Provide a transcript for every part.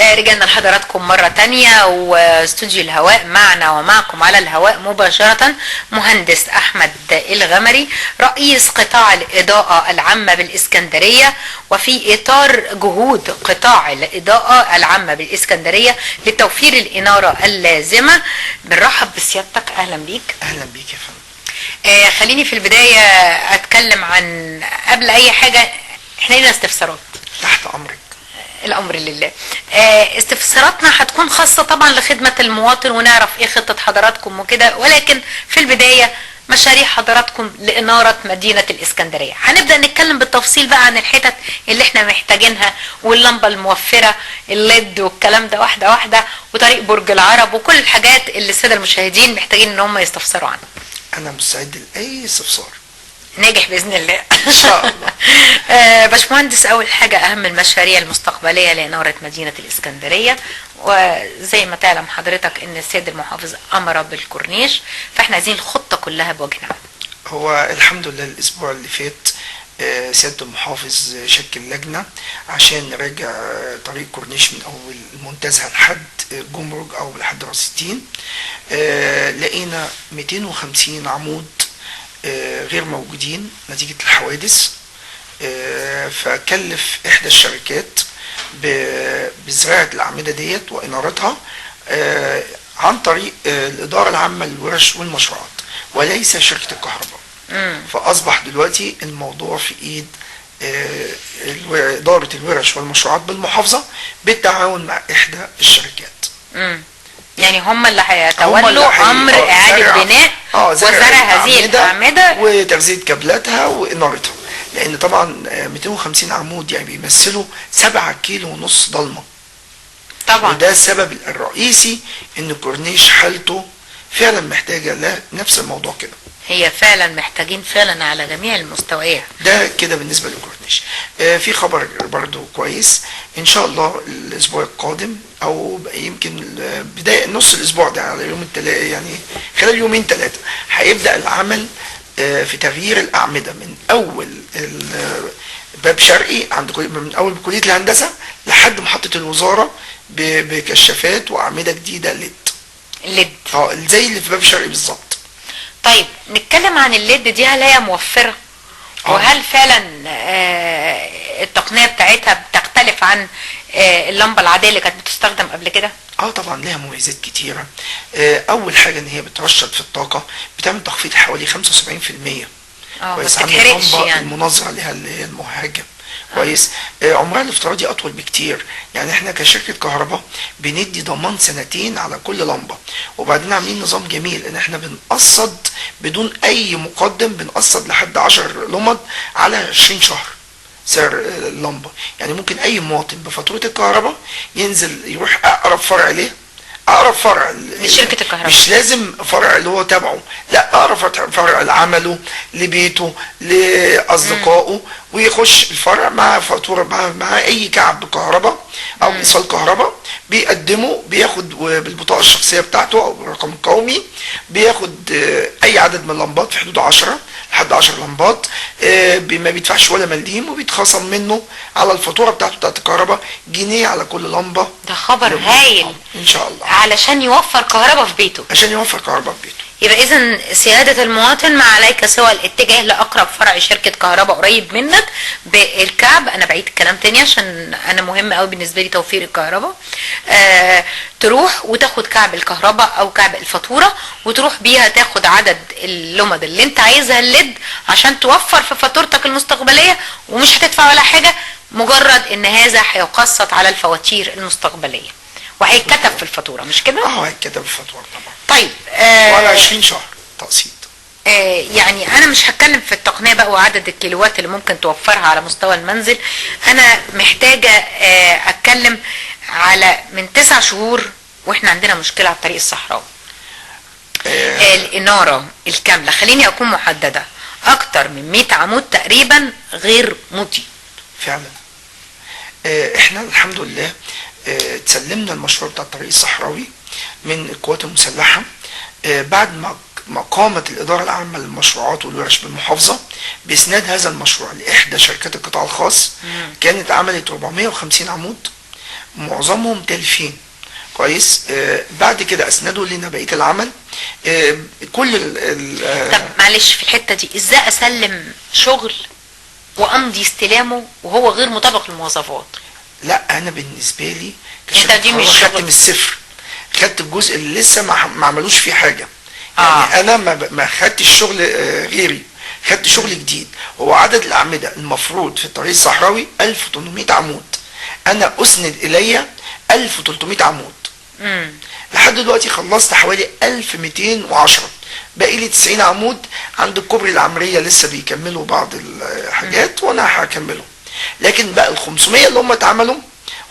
رجعنا لحضراتكم مرة تانية، واستوديو الهواء معنا ومعكم على الهواء مباشرة مهندس أحمد الغمري، رئيس قطاع الإضاءة العامة بالإسكندرية. وفي إطار جهود قطاع الإضاءة العامة بالإسكندرية لتوفير الإنارة اللازمة، بنرحب بسيادتك. أهلا بيك. أهلا بيك يا فندم. خليني في البداية أتكلم عن قبل أي حاجة، احنا لنا استفسارات. تحت أمرك. الأمر لله. استفساراتنا هتكون خاصة طبعا لخدمة المواطن، ونعرف ايه خطة حضراتكم وكده، ولكن في البداية مشاريع حضراتكم لإنارة مدينة الإسكندرية. هنبدأ نتكلم بالتفصيل بقى عن الحتت اللي احنا محتاجينها، واللمبة الموفرة الليد والكلام ده واحدة واحدة، وطريق برج العرب، وكل الحاجات اللي السادة المشاهدين محتاجين ان هم يستفسروا عنها. أنا مستعد لأي استفسار. ناجح بإذن الله إن شاء الله. باشمهندس، أول حاجة أهم المشاريع المستقبلية لإنارة مدينة الإسكندرية، وزي ما تعلم حضرتك إن السيد المحافظ أمر بالكورنيش، فإحنا عايزين الخطة كلها بوجه عام. هو الحمد لله الأسبوع اللي فات سيادة المحافظ شكل لجنة عشان نراجع طريق كورنيش من أول المنتزه لحد جمرك أو لحد راس التين. لقينا 250 عمود غير موجودين نتيجة الحوادث، فكلف إحدى الشركات بزراعة الأعمدة ديت وإنارتها عن طريق الإدارة العامة للورش والمشروعات وليس شركة الكهرباء. فأصبح دلوقتي الموضوع في إيد إدارة الورش والمشروعات بالمحافظة بالتعاون مع إحدى الشركات. يعني هم اللي هيتولوا امر اعاده بناء وزرع هذه الاعمدة وتغذية كابلاتها وانارتها، لان طبعا 250 عمود يعني بيمثلوا 7.5 كيلو ضلمة طبعا. وده السبب الرئيسي ان الكورنيش حالته فعلا محتاجه لنفس الموضوع كده. هي فعلا محتاجين فعلا على جميع المستويات. ده كده بالنسبة للكورنيش. في خبر برضو كويس ان شاء الله الاسبوع القادم او يمكن بداية نص الاسبوع ده، على يوم الثلاثاء، يعني خلال يومين ثلاثة هيبدا العمل في تغيير الاعمدة من اول باب شرقي عند من اول كليه الهندسة لحد محطة الوزارة بكشافات واعمده جديدة LED. LED زي اللي في باب شرقي بالظبط. طيب نتكلم عن ال LED دي، هل هي موفرة؟ وهل فعلا التقنية بتاعتها بتختلف عن اللمبة العادية اللي كانت بتستخدم قبل كده؟ طبعا لها مميزات كتيرة. اول حاجة ان هي بترشد في الطاقة، بتعمل تخفيض حوالي 75%. كويس، عن اللمبة يعني المناظرة لها اللي هي المهاجم. كويس. عمرها الافتراضي اطول بكتير، يعني احنا كشركة كهرباء بندي ضمان 2 سنين على كل لمبة، وبعدين عاملين نظام جميل ان احنا بنقسط بدون اي مقدم، بنقسط لحد 10 لمض على 20 شهر سعر اللمبة. يعني ممكن اي مواطن بفاتوره الكهرباء ينزل يروح اقرب فرع ليه، اقرب فرع لشركة الكهرباء، مش لازم فرع اللي هو تابعه، لا اقرب فرع لعمله لبيته لاصدقائه، ويخش الفرع مع فاتورة مع اي كعب كهرباء او ايصال كهرباء بيقدمه، بياخد بالبطاقه الشخصية بتاعته او بالرقم القومي، بياخد اي عدد من اللمبات في حدود 10 لحد 10 لمبات، ما بيدفعش ولا مليم، وبيتخصم منه على الفاتورة بتاعته بتاعت الكهرباء جنيه على كل لمبة. ده خبر هايل ان شاء الله، علشان يوفر كهرباء في بيته. عشان يوفر كهرباء في بيته. يبقى اذا سيادة المواطن ما عليك سوى الاتجاه لاقرب فرع شركة كهرباء قريب منك بالكعب. انا بعيد الكلام تاني عشان انا مهم قوي بالنسبة لي توفير الكهرباء. تروح وتاخد كعب الكهرباء او كعب الفاتورة، وتروح بيها تاخد عدد اللمض اللي انت عايزها ال LED عشان توفر في فاتورتك المستقبلية، ومش هتدفع ولا حاجة، مجرد ان هذا هيقسط على الفواتير المستقبلية وهيتكتب في الفاتورة، مش كده؟ هيتكتب في الفاتورة طبعا. طيب وعلى 20 شهر تقسيط. يعني انا مش هتكلم في التقنية بقى وعدد الكيلوات اللي ممكن توفرها على مستوى المنزل، انا محتاجه اتكلم على من 9 شهور واحنا عندنا مشكلة على الطريق الصحراوي. الاناره الكاملة، خليني اكون محددة، اكتر من 100 عمود تقريبا غير مضي. فعلا. احنا الحمد لله تسلمنا المشروع بتاع الطريق الصحراوي من القوات المسلحة بعد ما قامت الإدارة العامة للمشروعات والورش بالمحافظة بإسناد هذا المشروع لإحدى شركات القطاع الخاص. كانت عملت 450 عمود معظمهم تالفين. كويس. بعد كده اسندوا لنا بقية العمل. كل طب معلش في الحتة دي، ازاي اسلم شغل وامضي استلامه وهو غير مطابق للمواصفات؟ لا انا بالنسبة لي خدت من الصفر، خدت الجزء اللي لسه ما عملوش فيه حاجة. يعني انا ما خدتش شغل غيري، خدت شغل جديد. هو عدد الاعمدة المفروض في الطريق الصحراوي 1800 عمود، انا اسند الي 1300 عمود. لحد دلوقتي خلصت حوالي 1210، باقي لي 90 عمود عند الكوبري العمرية لسه بيكملوا بعض الحاجات وانا هكمله. لكن بقى ال 500 اللي هم اتعملوا،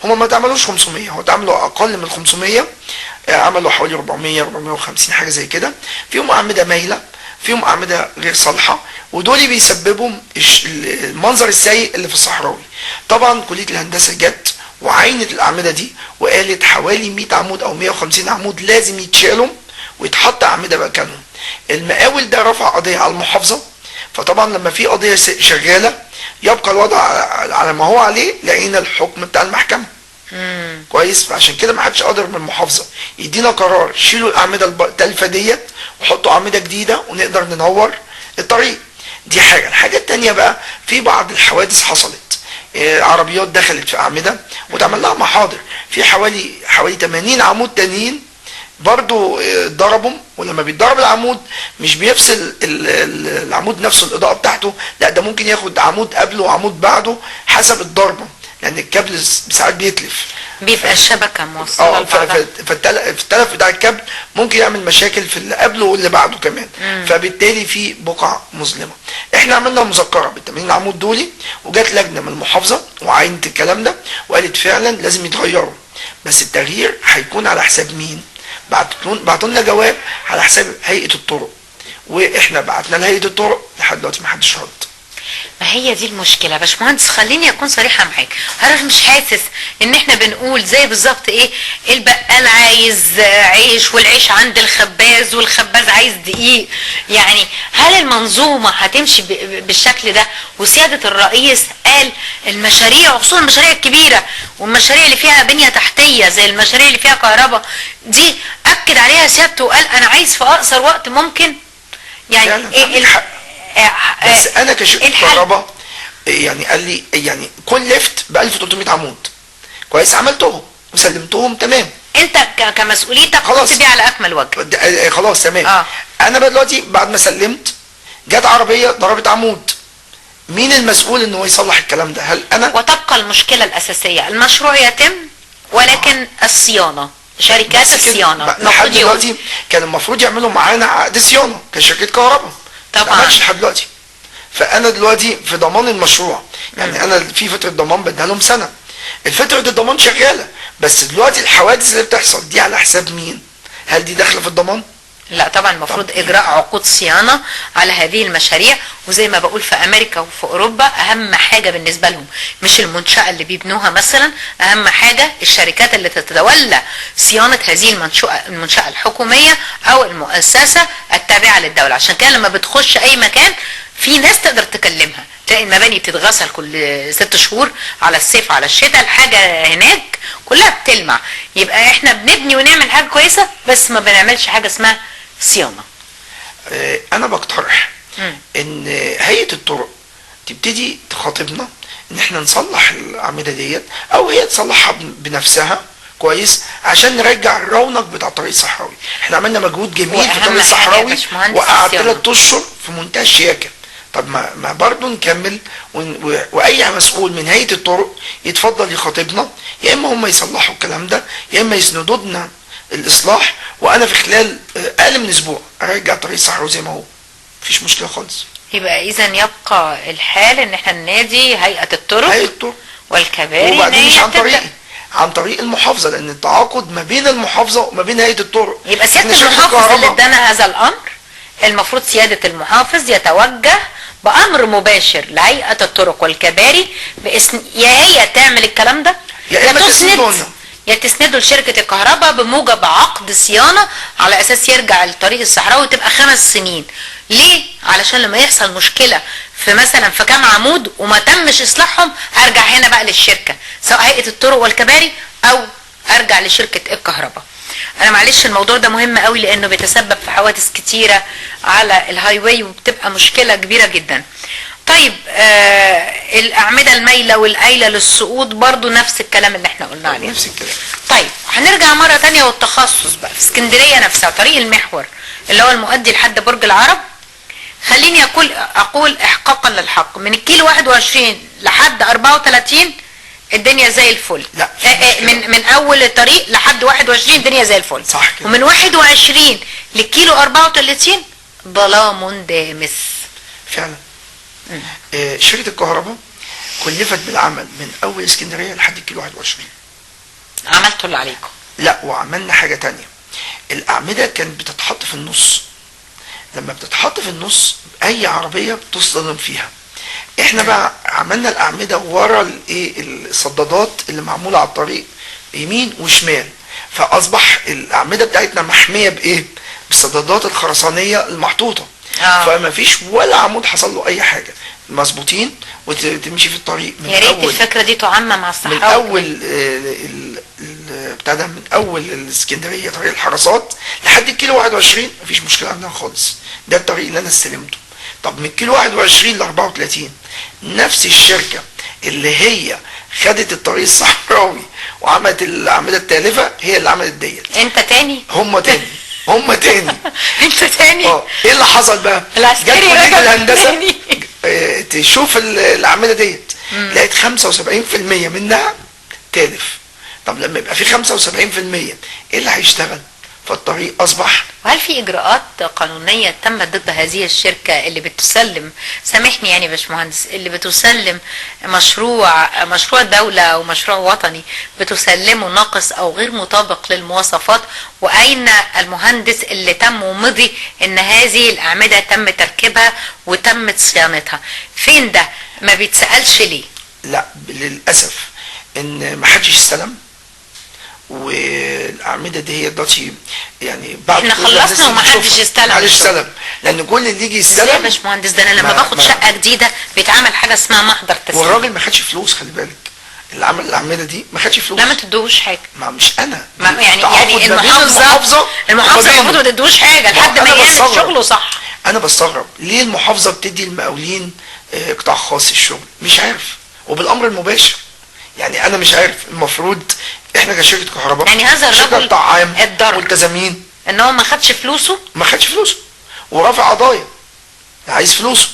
هم ما اتعملوش 500، هو اتعملوا اقل من 500، عملوا حوالي 400 450 حاجة زي كده. فيهم اعمدة مايلة، فيهم اعمدة غير صالحه، ودول بيسببوا المنظر السيء اللي في الصحراوي. طبعا كليه الهندسة جت وعينت الاعمدة دي وقالت حوالي 100 عمود او 150 عمود لازم يتشالوا ويتحط اعمدة مكانهم. المقاول ده رفع قضية على المحافظة، فطبعا لما في قضية شغالة يبقى الوضع على ما هو عليه، لقينا الحكم بتاع المحكمة. كويس. فعشان كده ما حدش قادر من المحافظة يدينا قرار شيلوا الاعمدة التالفه ديت وحطوا اعمدة جديدة ونقدر ننور الطريق. دي حاجة. الحاجة الثانية بقى، في بعض الحوادث حصلت، عربيات دخلت في اعمدة واتعمل لها محاضر، في حوالي 80 عمود تانيين برضو ضربوا. ولما بيتضرب العمود مش بيفصل العمود نفسه الاضاءة بتاعته، لا ده ممكن ياخد عمود قبله وعمود بعده حسب الضربة، لان الكابل ساعات بيتلف، بيبقى الشبكة موصله. فالتلف بتاع الكابل ممكن يعمل مشاكل في اللي قبله واللي بعده كمان. فبالتالي في بقع مظلمة. احنا عملنا مذكره بال 80 عمود دولي، وجت لجنة من المحافظة وعينت الكلام ده وقالت فعلا لازم يتغيروا، بس التغيير هيكون على حساب مين؟ بعتوا لنا جواب على حساب هيئة الطرق، واحنا بعتنا لهيئة الطرق، لحد دلوقتي ما حدش رد. ما هي دي المشكلة يا باشمهندس. خليني اكون صريحه معاك، حضرتك مش حاسس ان احنا بنقول زي بالظبط ايه، البقال عايز عيش والعيش عند الخباز والخباز عايز دقيق؟ يعني هل المنظومة هتمشي بالشكل ده؟ وسياده الرئيس قال المشاريع، وخصوصا المشاريع الكبيرة والمشاريع اللي فيها بنيه تحتيه زي المشاريع اللي فيها كهرباء دي، اكد عليها سيادته وقال انا عايز في اقصر وقت ممكن. يعني ايه بس انا كشركة كهرباء يعني قال لي يعني كلفت ب 1300 عمود. كويس، عملتهم وسلمتهم تمام. انت كمسؤوليتك قمت بيه على اكمل وجه. خلاص تمام. انا بقى دلوقتي بعد ما سلمت جت عربية ضربت عمود، مين المسؤول ان هو يصلح الكلام ده؟ هل انا؟ وتبقى المشكلة الاساسية، المشروع يتم ولكن الصيانة، شركات الصيانة لحد دلوقتي كان المفروض يعملوا معانا عقد صيانة كشركة كهرباء، طبعا ما عملش لحد دلوقتي. فانا دلوقتي في ضمان المشروع، يعني انا في فترة ضمان بديها لهم سنة، الفترة الضمان شغالة، بس دلوقتي الحوادث اللي بتحصل دي على حساب مين؟ هل دي داخله في الضمان؟ لا طبعا، المفروض اجراء عقود صيانة على هذه المشاريع. وزي ما بقول في امريكا وفي اوروبا اهم حاجة بالنسبة لهم مش المنشاة اللي بيبنوها مثلا، اهم حاجة الشركات اللي تتولى صيانة هذه المنشاة الحكومية او المؤسسة التابعة للدولة. عشان كده لما بتخش اي مكان في ناس تقدر تكلمها، تلاقي المباني بتتغسل كل 6 شهور، على الصيف على الشتاء، الحاجة هناك كلها بتلمع. يبقى احنا بنبني ونعمل حاجة كويسة بس ما بنعملش حاجة اسمها صيانة. انا بقترح ان هيئة الطرق تبتدي تخاطبنا ان احنا نصلح الاعمدة ديت، او هي تصلحها بنفسها. كويس، عشان نرجع الرونق بتاع الطريق الصحراوي. احنا عملنا مجهود جميل في الطريق الصحراوي وقعد 3 اشهر في منتهى الشياكه. طب ما برضه نكمل، واي مسؤول من هيئة الطرق يتفضل يخاطبنا، يا اما هم يصلحوا الكلام ده يا اما يسندوا لنا الاصلاح، وانا في خلال اقل من اسبوع ارجع طريق الصحراوي زي ما هو، مفيش مشكلة خالص. يبقى اذا يبقى الحال ان احنا ننادي هيئة الطرق والكباري، وبعدين مش عن طريقي، عن طريق المحافظة، لان التعاقد ما بين المحافظة وما بين هيئة الطرق. يبقى سيادة المحافظ اللي ادانا هذا الامر، المفروض سيادة المحافظ يتوجه بامر مباشر لهيئة الطرق والكباري باسم، يا هي تعمل الكلام ده يا اما تسند، يا تسنده لشركة الكهرباء بموجب عقد صيانة على اساس يرجع الطريق الصحراوي تبقى 5 سنين. ليه؟ علشان لما يحصل مشكلة في مثلا في كام عمود وما تمش اصلاحهم، ارجع هنا بقى للشركة سواء هيئة الطرق والكباري او ارجع لشركة الكهرباء. انا معلش الموضوع ده مهم قوي لانه بيتسبب في حوادث كتيرة على ال highway وبتبقى مشكلة كبيرة جدا. طيب الاعمدة المايله والقايله للسقوط برضو نفس الكلام اللي احنا قلنا عليه. نفس الكلام. طيب هنرجع مرة تانية والتخصص بقى في اسكندرية نفسها، طريق المحور اللي هو المؤدي لحد برج العرب. خليني اقول احقاقا للحق، من الكيلو 21 لحد 34 الدنيا زي الفل. لا من اول الطريق لحد 21 الدنيا زي الفل. صح كده. ومن 21 للكيلو 34 ظلام دامس. فعلا. شركة الكهرباء كلفت بالعمل من اول اسكندرية لحد الكيلو 21. عملتوا اللي عليكم؟ لا، وعملنا حاجة تانية. الاعمدة كانت بتتحط في النص. لما بتتحط في النص اي عربية بتصطدم فيها. احنا بقى عملنا الاعمدة ورا الايه الصدادات اللي معمولة على الطريق يمين وشمال، فاصبح الاعمدة بتاعتنا محمية بايه؟ بالصدادات الخرسانيه المحطوطه. فما فيش ولا عمود حصل له اي حاجة، مظبوطين وتمشي في الطريق. من يا ريت الفكرة دي تعمم على الصحراء. من اول بتاع ده، من اول الاسكندرية طريق الحراسات لحد الكيلو 21 مفيش مشكلة عندنا خالص. ده الطريق اللي انا استلمته. طب من الكيلو 21 ل 34 نفس الشركة اللي هي خدت الطريق الصحراوي وعملت الاعمدة التالفه هي اللي عملت ديت. انت تاني؟ هم تاني. هم تاني. انت تاني؟ ايه اللي حصل بقى؟ العسكري رجع الهندسة تشوف الاعمدة ديت، لقيت 75% منها تالف. طب لما يبقى في 75% ايه اللي هيشتغل؟ فالطريق اصبح. وهل في اجراءات قانونية تمت ضد هذه الشركة اللي بتسلم، سامحني يعني يا باشمهندس، اللي بتسلم مشروع دولة ومشروع وطني بتسلمه ناقص او غير مطابق للمواصفات؟ واين المهندس اللي تم ومضي ان هذه الاعمدة تم تركيبها وتمت صيانتها؟ فين ده؟ ما بيتسالش ليه؟ لا للاسف ان ما حدش استلم، والاعمده دي هي دلوقتي يعني بعد احنا خلصنا وما حدش استلم. محدش استلم، لان كل اللي يجي يستلم. يا باشمهندس ده انا لما باخد شقه جديدة بيتعمل حاجة اسمها محضر تسليم، والراجل ما خدش فلوس. خلي بالك اللي عمل الاعمدة دي ما خدش فلوس. لا ما تدوش حاجة. ما مش انا، ما يعني المحافظة المفروض ما تدوش حاجة لحد ما يعمل شغله صح. انا بستغرب ليه المحافظة بتدي المقاولين قطاع خاص الشغل، مش عارف، وبالامر المباشر. يعني انا مش عارف، المفروض احنا كشركة كهرباء، يعني هذا الرجل اتضرر ملتزمين ان هو ما خدش فلوسه، ما خدش فلوسه ورافع قضايا عايز فلوسه.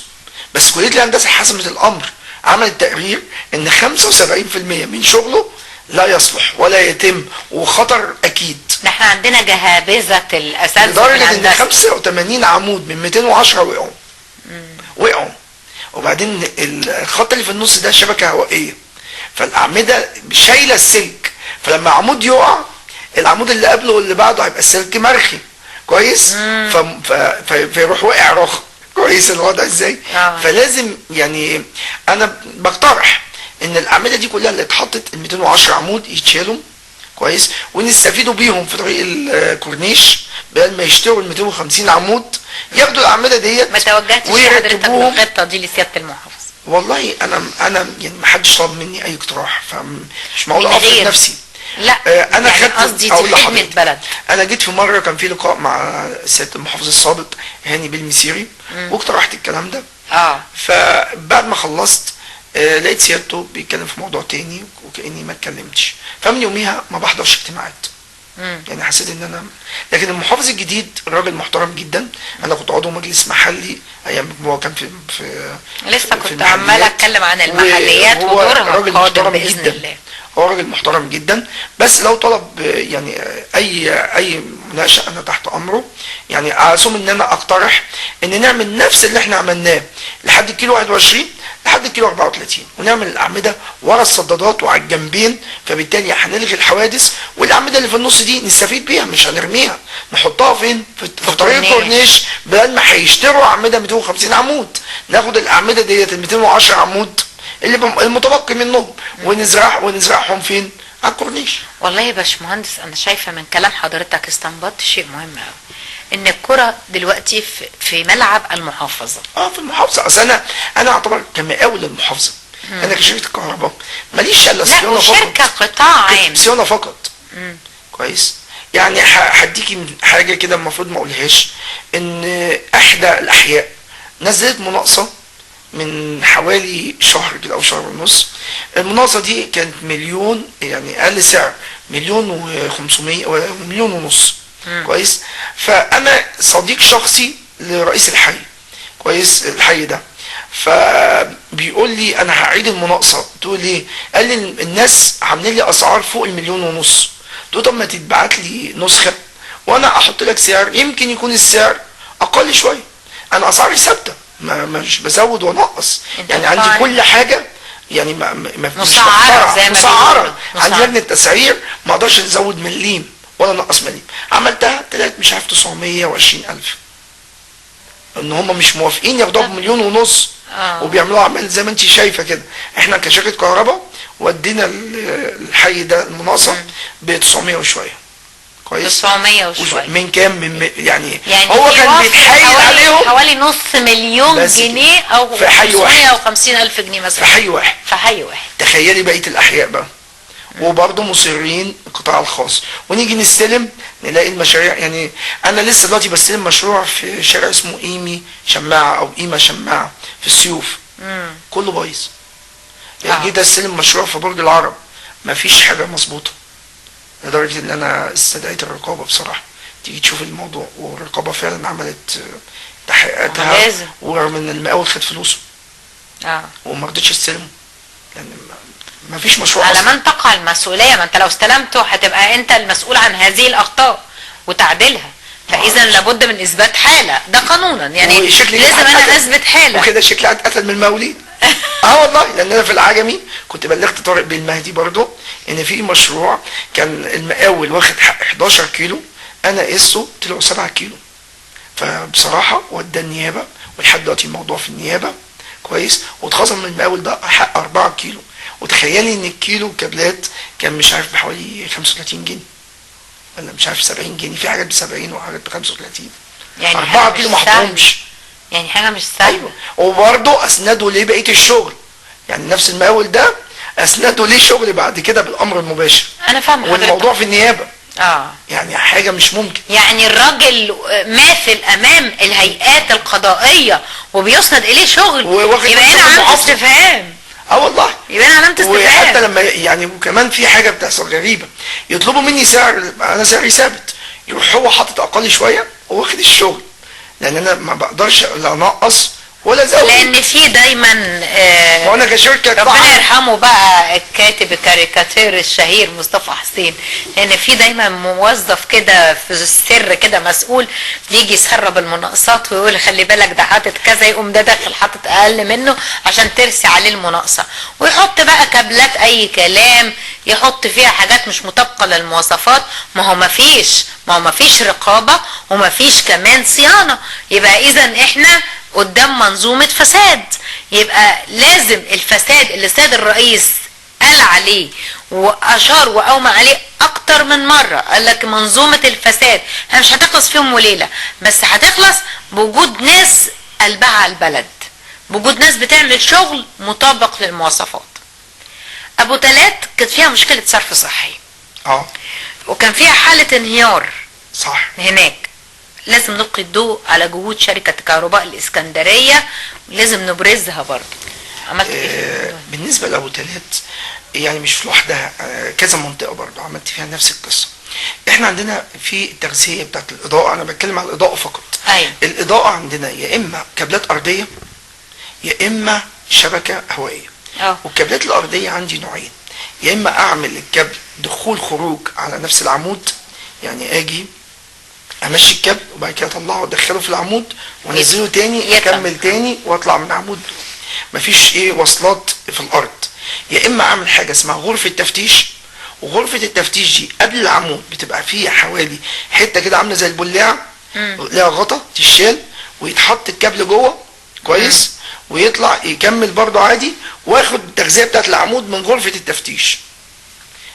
بس كليه الهندسة حسمت الامر، عملت تقرير ان 75% من شغله لا يصلح ولا يتم وخطر اكيد. ده احنا عندنا جهابذه الاساتذة لدرجة ان 85 عمود من 210 وقعوا. وقعوا. وبعدين الخط اللي في النص ده شبكة هوائية، فالاعمده شايله السلك، فلما عمود يقع العمود اللي قبله واللي بعده هيبقى السلك مرخي كويس، فيروح واقع رخ كويس. الوضع ازاي؟ فلازم يعني انا بقترح ان الاعمدة دي كلها اللي اتحطت ال 210 عمود يتشالوا كويس، ونستفيدوا بيهم في طريق الكورنيش، بدل ما يشتروا ال 250 عمود ياخدوا الاعمدة ديت. ما توجهتش حضرتك بالخطة دي لسياده المحافظ؟ والله انا يعني ما حدش طلب مني اي اقتراح، فمش معقول افرض نفسي. لا انا يعني خدت قصدي دي خدمة بلد. انا جيت في مرة كان في لقاء مع سيادة المحافظ السابق هاني بالمسيري، واقترحت الكلام ده. فبعد ما خلصت لقيت سيادته بيتكلم في موضوع تاني وكاني ما اتكلمتش، فمن يوميها ما بحضرش اجتماعات. يعني حسيت ان انا، لكن المحافظ الجديد راجل محترم جدا. انا كنت عضو مجلس محلي ايام هو كان في لسه كنت عماله اتكلم عن المحليات ودورها القادم باذن جداً. الله. هو راجل محترم جدا، بس لو طلب يعني اي مناقشة انا تحت امره. يعني اصوم ان انا اقترح ان نعمل نفس اللي احنا عملناه لحد الكيلو 21 لحد الكيلو 34، ونعمل الاعمدة ورا الصدادات وعلى الجنبين، فبالتالي هنلغي الحوادث، والاعمده اللي في النص دي نستفيد بيها مش هنرميها، نحطها فين؟ في طريق الكورنيش. بدل ما هيشتروا اعمدة 250 عمود، ناخد الاعمدة ديت ال 210 عمود اللي المتبقي منهم ونزرعهم فين؟ على الكورنيش. والله يا باشمهندس انا شايفه من كلام حضرتك استنبطت شيء مهم قوي، ان الكره دلوقتي في ملعب المحافظة. في المحافظة. اصل انا اعتبر كمقاول للمحافظة. انا كشركة كهرباء ماليش الا صيانة فقط. لا، شركة قطاع عام، صيانة فقط. كويس. يعني هديكي حاجة كده المفروض ما اقولهاش، ان احدى الاحياء نزلت مناقصه من حوالي شهر كده او شهر ونص. المناقصه دي كانت مليون، يعني اقل سعر 1,500,000 و1.5 مليون. كويس. فانا صديق شخصي لرئيس الحي، كويس، الحي ده، فبيقول لي انا هعيد المناقصه. تقول ليه؟ قال لي الناس عاملين لي اسعار فوق 1.5 مليون. قلت له طب ما تتبعت لي نسخه وانا احط لك سعر، يمكن يكون السعر اقل شوية. انا اسعاري ثابتة، ما مش بزود وانقص، يعني عندي كل حاجة، يعني ما مسعره زي ما مسعره، عندي لجنة تسعير، ما اقدرش نزود مليم ولا نقص مليم. عملتها طلعت مش عارف 920,000، ان هم مش موافقين ياخدوها ب1.5 مليون. وبيعملوها اعمال زي ما انت شايفه كده. احنا كشركة كهرباء ودينا الحي ده المناقصه ب 900 وشوية. كويس، 900 وشوية من كام؟ من يعني هو كان بيتحايل عليهم حوالي 500,000 جنيه او في حي واحد، 550,000 جنيه مثلا في حي واحد. في حي واحد. تخيلي بقية الاحياء بقى. وبرضه مصرين القطاع الخاص، ونيجي نستلم نلاقي المشاريع. يعني انا لسه دلوقتي بستلم مشروع في شارع اسمه ايمي شماعة او ايمه شماعة في السيوف، كله بايظ. يعني جيت استلم مشروع في برج العرب مفيش حاجة مظبوطة، لدرجة ان انا استدعيت الرقابة بصراحة تيجي تشوف الموضوع، والرقابه فعلا عملت تحقيقاتها، ورغم ان المقاول خد فلوسه وما رضيتش استلمه، لان ما فيش مشروع. على من تقع المسؤولية؟ ما انت لو استلمته هتبقى انت المسؤول عن هذه الاخطاء وتعديلها، فاذا لابد من اثبات حاله، ده قانونا يعني لازم انا اثبت حاله. وكده شكلي اتقتل من المقاولين. والله، لان انا في العجمي كنت بلغت طارق بن مهدي برضو ان في مشروع كان المقاول واخد حق 11 كيلو، انا قسته طلعوا 7 كيلو. فبصراحة ودى النيابة، ولحد دلوقتي الموضوع في النيابة. كويس. واتخصم من المقاول ده حق 4 كيلو. وتخيلي ان الكيلو كابلات كان مش عارف بحوالي 35 جنيه ولا مش عارف 70 جنيه، في حاجات ب 70 وحاجات ب 35، يعني 4 كيلو ما حطهمش، يعني حاجة مش سهلة. ايوه، وبرضه اسندوا ليه بقية الشغل، يعني نفس المقاول ده اسندوا ليه شغل بعد كده بالامر المباشر. انا فاهمه، والموضوع في النيابة. يعني حاجة مش ممكن. يعني الراجل ماثل امام الهيئات القضائية وبيسند اليه شغل، يبقى هنا علامة استفهام. والله يبقى انا علامة استفهام. وحتى لما يعني، وكمان في حاجة بتحصل غريبة، يطلبوا مني سعر، انا سعري ثابت، يروح هو حاطط اقل شوية وواخد الشغل، لان انا ما بقدرش لا انقص ولا ازود، لان في دايما وانا كشركة ربنا يرحمه بقى الكاتب الكاريكاتير الشهير مصطفى حسين، لان في دايما موظف كده في السر كده مسؤول بيجي يسرب المناقصات ويقول خلي بالك ده حاطط كذا، يقوم ده داخل حاطط اقل منه عشان ترسي عليه المناقصه، ويحط بقى كابلات اي كلام، يحط فيها حاجات مش مطابقه للمواصفات. ما هو ما فيش رقابه وما فيش كمان صيانة، يبقى اذا احنا قدام منظومة فساد. يبقى لازم الفساد اللي السيد الرئيس قال عليه وأشار وأومى عليه أكتر من مرة، قال لك منظومة الفساد هي مش هتخلص في يوم وليلة، بس هتخلص بوجود ناس قلبها على البلد، بوجود ناس بتعمل شغل مطابق للمواصفات. أبو تلات كانت فيها مشكلة صرف صحي، وكان فيها حالة انهيار صح هناك. لازم نلقي الضوء على جهود شركة كهرباء الإسكندرية، لازم نبرزها برضو. عملت ايه؟ بالنسبة لأبو تلات يعني مش لوحدها، كذا منطقة برضو عملت فيها نفس القصة. احنا عندنا في التغذية بتاعت الإضاءة، أنا بتكلم على الإضاءة فقط. أيوة. الإضاءة عندنا يا إما كابلات أرضية يا إما شبكة هوائية. والكابلات الأرضية عندي نوعين، يا إما أعمل الكابل دخول خروج على نفس العمود، يعني أجي امشي الكابل وبعد كده اطلعه وادخله في العمود وانزله تاني، اكمل تاني واطلع من العمود، مفيش ايه وصلات في الارض. يا اما اعمل حاجة اسمها غرفة تفتيش، وغرفه التفتيش دي قبل العمود بتبقى فيها حوالي حتة كده عامله زي البلاعة، لها غطا تشال ويتحط الكابل جوه. كويس. ويطلع يكمل برضه عادي، واخد التغذية بتاعت العمود من غرفة التفتيش.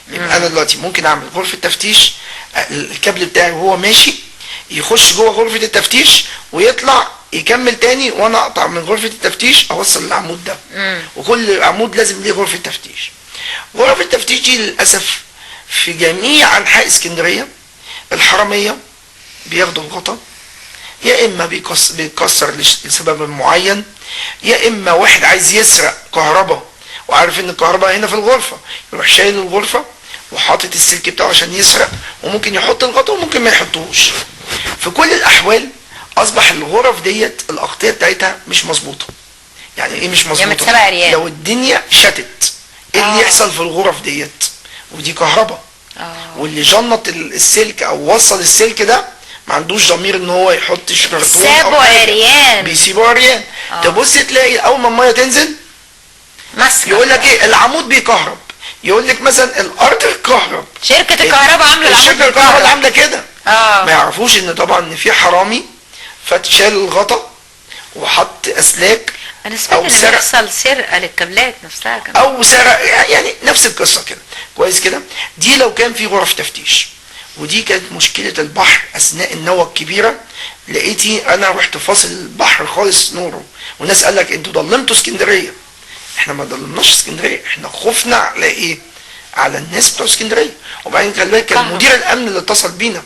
يبقى انا دلوقتي ممكن اعمل غرفة تفتيش، الكابل بتاعي وهو ماشي يخش جوه غرفة التفتيش ويطلع يكمل تاني وانا اقطع من غرفة التفتيش اوصل العمود ده. وكل عمود لازم ليه غرفة تفتيش. غرف التفتيش دي للاسف في جميع انحاء اسكندرية الحرامية بياخدوا الغطا، يا اما بيكسر لسبب معين، يا اما واحد عايز يسرق كهرباء وعارف ان الكهرباء هنا في الغرفة يروح شايل الغرفة وحاطط السلك بتاعه عشان يسرق، وممكن يحط الغطا وممكن ما يحطوش. في كل الاحوال اصبح الغرف ديت الاغطيه بتاعتها مش مظبوطة. يعني ايه مش مظبوطة؟ لو الدنيا شتت ايه اللي يحصل في الغرف ديت؟ ودي كهرباء. واللي جنط السلك او وصل السلك ده ما عندوش ضمير ان هو يحط كرتون، سابه عريان، بيسيبه عريان. تبص تلاقي اول ما المية تنزل يقول لك ايه؟ العمود بيكهرب، يقول لك مثلا الارض بتكهرب، شركة الكهرباء عامله العمود، شركة الكهرباء اللي عامله كده. ما يعرفوش ان طبعا ان في حرامي فشال الغطا وحط اسلاك. انا سمعت ان بيحصل سرقه للكابلات نفسها كمان، او سرقه، يعني نفس القصة كده. كويس كده. دي لو كان في غرف تفتيش، ودي كانت مشكلة البحر اثناء النوى الكبيرة. لقيتي انا رحت فاصل البحر خالص نوره، والناس قال لك انتوا ضلمتوا اسكندرية. احنا ما ضلمناش اسكندرية، احنا خفنا على ايه؟ على الناس بتوع اسكندرية. وبعدين خلي بالك كان مدير الامن اللي اتصل بينا،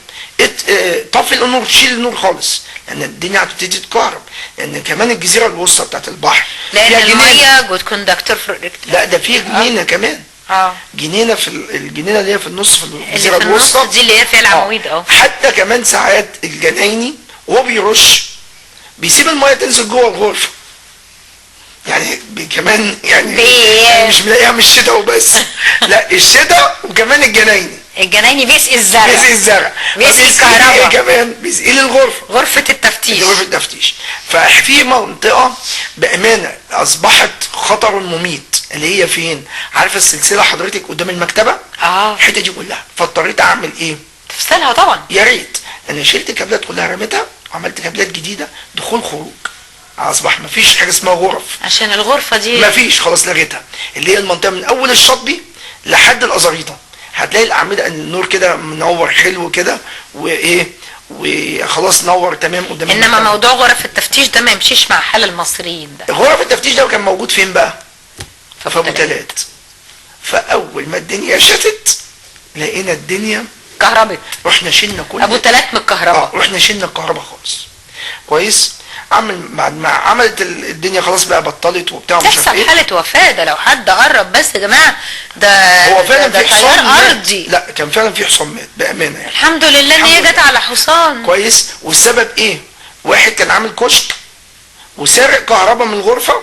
طفي النور، شيل النور خالص، لان الدنيا هتبتدي تتكهرب، لان كمان الجزيرة الوسطى بتاعت البحر لان المية good conductor. لا ده في جنينة كمان. جنينة في الجنينة اللي هي في النص في الجزيرة الوسطى دي اللي هي فيها العواميد. حتى كمان ساعات الجنايني وهو بيرش بيسيب المية تنزل جوه الغرفة، يعني كمان يعني مش ملاقيها من الشتاء وبس، لا الشتاء وكمان الجنايني. الجنايني بيسقي الزرع، بيسقي الزرع، بيسقي الكهرباء كمان، بيسقي الغرفة، غرفة التفتيش، غرفة التفتيش. ففي منطقة بامانه اصبحت خطر مميت، اللي هي فين؟ عارفه السلسلة حضرتك قدام المكتبة؟ الحتة دي كلها. فاضطريت اعمل ايه؟ تفصلها طبعا. يا ريت. انا شلت الكابلات كلها رميتها، وعملت كابلات جديدة دخول خروج. اصبح مفيش حاجة اسمها غرف، عشان الغرفة دي مفيش خلاص، لغيتها. اللي هي المنطقة من اول الشاطبي لحد الازاريطه، هتلاقي الاعمدة النور كده منور حلو كده وايه وخلاص نور تمام قدام. انما موضوع غرف التفتيش ده ما يمشيش مع حال المصريين. ده غرف التفتيش ده كان موجود فين بقى؟ في ابو تلات. فاول ما الدنيا شتت لقينا الدنيا كهربت، رحنا شلنا كل ابو تلات من الكهرباء. رحنا شلنا الكهرباء خالص. كويس. عمل بعد ما عملت الدنيا خلاص بقى بطلت وبتاع ومش عارف ايه. تحصل حاله وفاه ده لو حد قرب بس يا جماعة. ده هو فعلا ده في حصان ارضي. لا كان فعلا في حصان مات بامانه يعني. الحمد لله ان هي جت على حصان. كويس. والسبب ايه؟ واحد كان عامل كشك وسارق كهرباء من الغرفة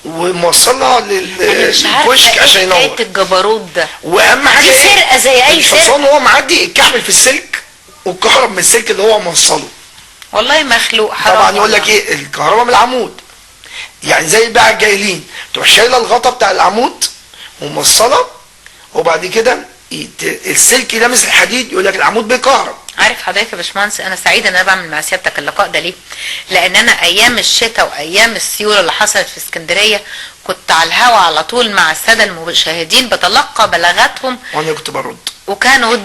وموصلها للكشك عشان ينور. ايه الجبروت ده؟ واهم حاجة دي سرقه زي اي سرقه. الحصان وهو معدي اتكعبل في السلك واتكهرب من السلك اللي هو موصله. والله مخلوق حرام. طبعا يقول لك ايه؟ الكهرباء من العمود. يعني زي بقى الجايلين تروح شايله الغطا بتاع العمود وموصله، وبعد كده السلك لامس الحديد يقول لك العمود بيكهرب. عارف حضرتك يا باشمهندس انا سعيدة ان انا بعمل مع سيادتك اللقاء ده ليه؟ لان انا ايام الشتاء وايام السيولة اللي حصلت في اسكندرية كنت على الهوا على طول مع السادة المشاهدين بتلقى بلاغاتهم، وانا كنت برد، وكانوا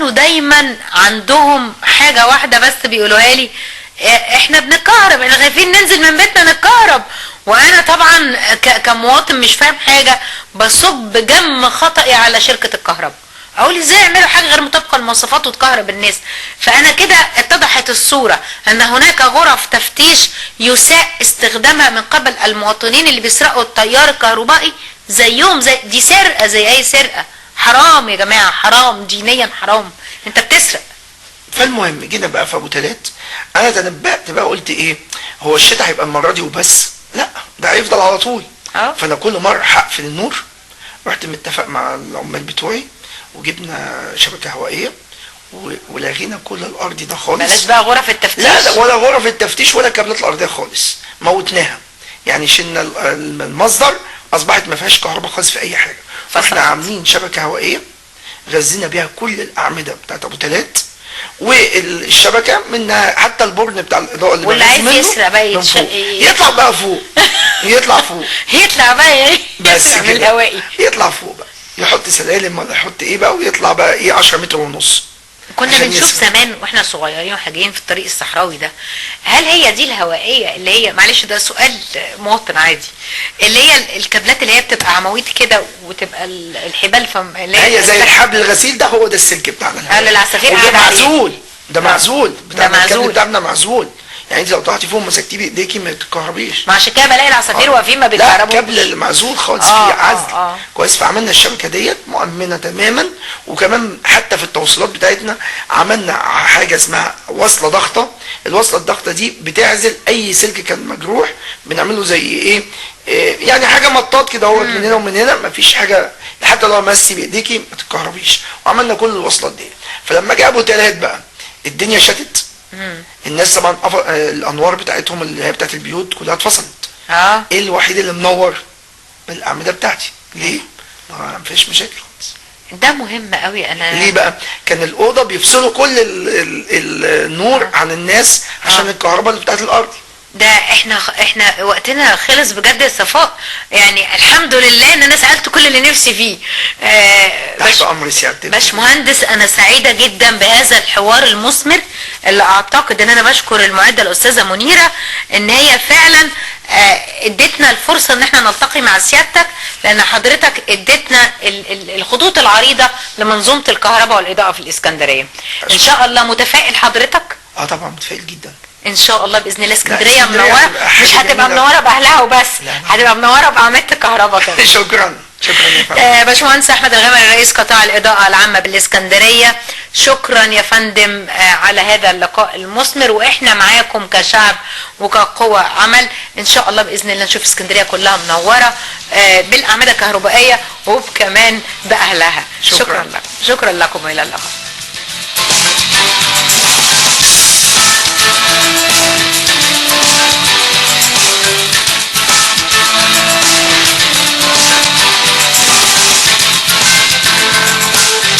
دايما عندهم حاجة واحدة بس بيقولوها لي، احنا بنتكهرب، احنا خايفين ننزل من بيتنا نتكهرب. وانا طبعا كمواطن مش فاهم حاجة بصب جم خطأي على شركة الكهرباء، اقول ازاي يعملوا حاجة غير مطابقه للمواصفات وتكهرب الناس. فانا كده اتضحت الصورة ان هناك غرف تفتيش يساء استخدامها من قبل المواطنين اللي بيسرقوا التيار الكهربائي زيهم زي دي سرقه زي اي سرقه. حرام يا جماعة، حرام دينيا، حرام، انت بتسرق. فالمهم جينا بقى في ابو تلات، انا تنبأت بقى قلت ايه؟ هو الشتاء هيبقى المرة دي وبس؟ لا ده هيفضل على طول. فانا كل مرة هقفل النور. رحت متفق مع العمال بتوعي وجبنا شبكة هوائية ولغينا كل الارض ده خالص. بلاش بقى غرف التفتيش. لا لا ولا غرف التفتيش ولا الكابلات الارضية خالص، موتناها. يعني شلنا المصدر، اصبحت ما فيهاش كهرباء خالص في اي حاجة. فاحنا عاملين شبكة هوائية غزينا بيها كل الاعمدة بتاعت ابو تلات والشبكة منها، حتى البرن بتاع الاضاءة اللي واللي عايز يسرق بقى يطلع بقى فوق. يطلع فوق، يطلع بقى ايه بس كده، يطلع فوق بقى، يحط سلالم ولا يحط ايه بقى، ويطلع بقى ايه 10 متر ونص. كنا بنشوف زمان واحنا صغيرين واحنا جايين في الطريق الصحراوي ده، هل هي دي الهوائية اللي هي، معلش ده سؤال مواطن عادي، اللي هي الكابلات اللي هي بتبقى عواميد كده وتبقى الحبال اللي هي زي الحبل الغسيل ده، هو ده السلك بتاعنا اللي العصافير قاعدة عليه. معزول، ده معزول بتاعنا، الكابل بتاعنا معزول، يعني انت لو طلعتي فوق ومسكتيه بايديكي ما تتكهربيش. ما عشان كده بلاقي العصافير واقفين ما بيتكهربوش. لا كابل معزول خالص، فيه عزل. كويس. فعملنا الشبكة ديت مؤمنة تماما، وكمان حتى في التوصيلات بتاعتنا عملنا حاجة اسمها وصله ضغطه. الوصلة الضغطه دي بتعزل اي سلك كان مجروح، بنعمله زي ايه يعني حاجة مطاط كده اهوت من هنا ومن هنا، مفيش حاجة حتى لو مسي بايديكي ما تتكهربيش. وعملنا كل الوصلات دي. فلما جابوا تلات بقى الدنيا شتت. الناس طبعا الانوار بتاعتهم اللي هي بتاعت البيوت كلها اتفصلت. ايه الوحيد اللي منور؟ الاعمدة بتاعتي. ليه؟ ما فيش مشاكل خالص. ده مهم قوي. انا ليه بقى؟ كان الاوضة بيفصلوا كل النور عن الناس عشان الكهرباء اللي بتاعت الارض. ده احنا وقتنا خلص بجد يا صفاء، يعني الحمد لله ان انا سالت كل اللي نفسي فيه. تحت امر سيادتك باشمهندس. انا سعيدة جدا بهذا الحوار المثمر اللي اعتقد ان انا بشكر المعدة الاستاذة منيرة ان هي فعلا ادتنا الفرصة ان احنا نلتقي مع سيادتك، لان حضرتك ادتنا الخطوط العريضة لمنظومه الكهرباء والاضاءة في الاسكندرية. ان شاء الله متفائل حضرتك؟ طبعا متفائل جدا ان شاء الله باذن الله. اسكندرية منورة، مش هتبقى منورة باهلها وبس، هتبقى منورة باعمده الكهرباء كمان. شكرا شكرا يا فندم. باشمهندس احمد الغمري رئيس قطاع الاضاءة العامة بالاسكندرية، شكرا يا فندم على هذا اللقاء المثمر، واحنا معاكم كشعب وكقوة عمل ان شاء الله باذن الله نشوف اسكندرية كلها منورة بالاعمده الكهربائية وكمان باهلها. شكرا لكم، شكرا لكم، الى اللقاء.